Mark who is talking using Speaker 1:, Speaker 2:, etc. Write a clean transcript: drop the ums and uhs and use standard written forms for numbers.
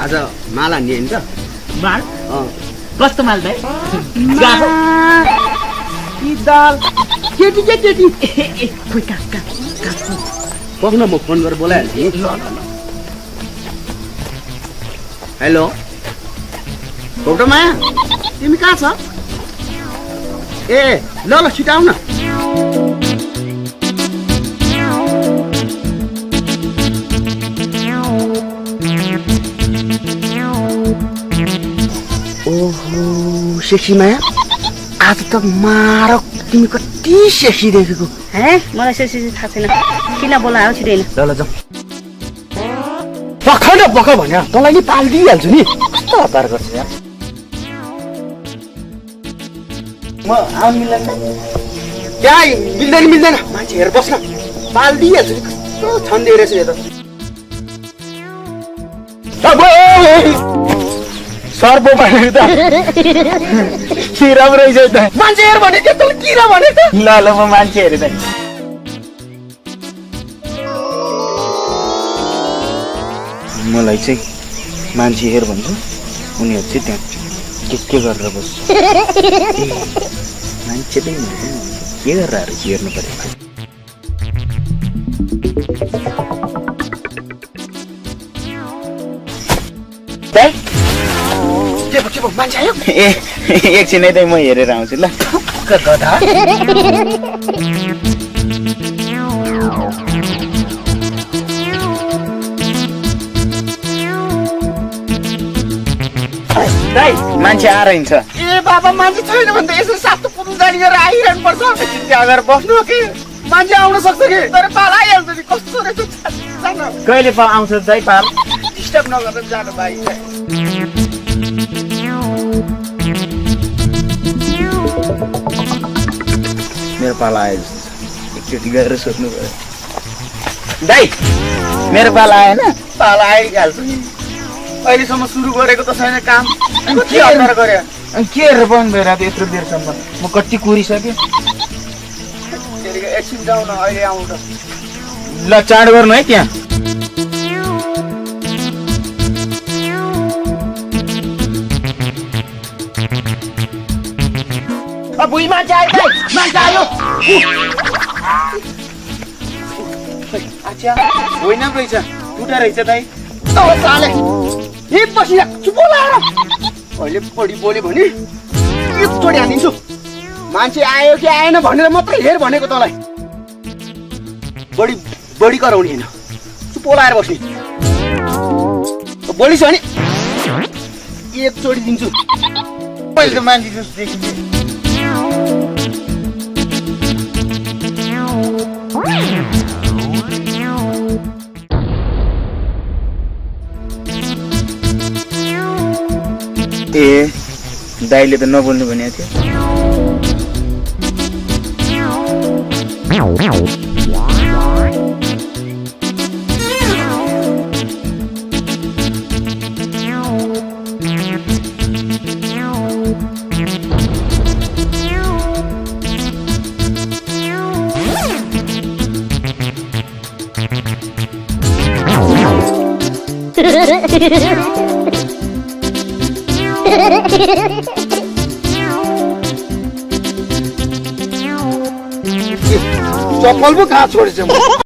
Speaker 1: आज माला नि हैन त
Speaker 2: माल कस्तो माल दाइ
Speaker 1: ई दाल केटी के केटी
Speaker 2: खोइ काका
Speaker 1: पक्न म फोन गरेर बोलाइहाल्छु
Speaker 2: ल ल ल
Speaker 1: हेलो भोटो माया तिमी कहाँ छ ए ल ल छिटो आउ न ओहो सेक्सी माया आज त मार तिमी कति सेक्सी देखेको
Speaker 3: हे मलाई सेक्सी थाहा छैन किन बोलायो छिटै
Speaker 1: ल ल जाऊ पख न पख भन्यो तँलाई नि पालिदिइहाल्छु नि कस्तो हतार गर्छ यार म आउनु मिल्दैन त्यहाँ मिल्दैन मान्छे हेर बस्न पालिदिइहाल्छु नि कस्तो छन्दै रहेछ यो त सर्पो भनेको त किरा पो रहेछ त मान्छे हेर भने के तँलाई किरा भने त ल ल म मान्छे हेरेँ त मलाई चाहिँ मान्छे हेर भन्छ उनीहरू चाहिँ त्यहाँ के गरेर बस्छ मान्छे चाहिँ के गरेर हेर्नु पर्यो के मान्छे आयो ए एकछिनै त म हेरेर आउँछु ल गधा दाइ मान्छे आएर हिँड्छ ए बाबा मान्छे छैन भने त यसो सातो पुरुष गाडी गरेर आइरहनु पर्छ चिन्ता गरेर बस्नु कि मान्छे आउन सक्छ कि तर पाल आइहाल्छ नि कस्तो रहेछ कहिले पाल आउँछ दाइ पाल डिस्टर्ब नगरेर जानु भाइ मेरो पाला आयो एकचोटि गएर सोध्नु पर्यो दाइ मेरो पाला आएन पाला आइहाल्छु नि अहिलेसम्म सुरु गरेको त छैन काम के हतार गरे के हेरेर बन्द भइरहेको यत्रो बेरसम्म म कति कुरिसकेँ एकछिन जाउँ न अहिले आउँ त ल चाँड गर्नु है त्यहाँ बुई मान्छे आयो मान्छे आयो अच्छा होइन रहेछ टुटा रहेछ दाइ चाले एकपछि चुप लाएर अहिले बढी बोल्यो भने एकचोटि हानिदिन्छु मान्छे आयो कि आएन भनेर मात्रै हेर भनेको तँलाई बढी कराउने होइन चुप लाएर बस्ने बोलिस् भने एकचोटि दिन्छु मैले त मान्छे जस्तो देखिन्छ ए दाइले त नबोल्नु भनेको थियो चप्पल पो कहाँ छोडेछ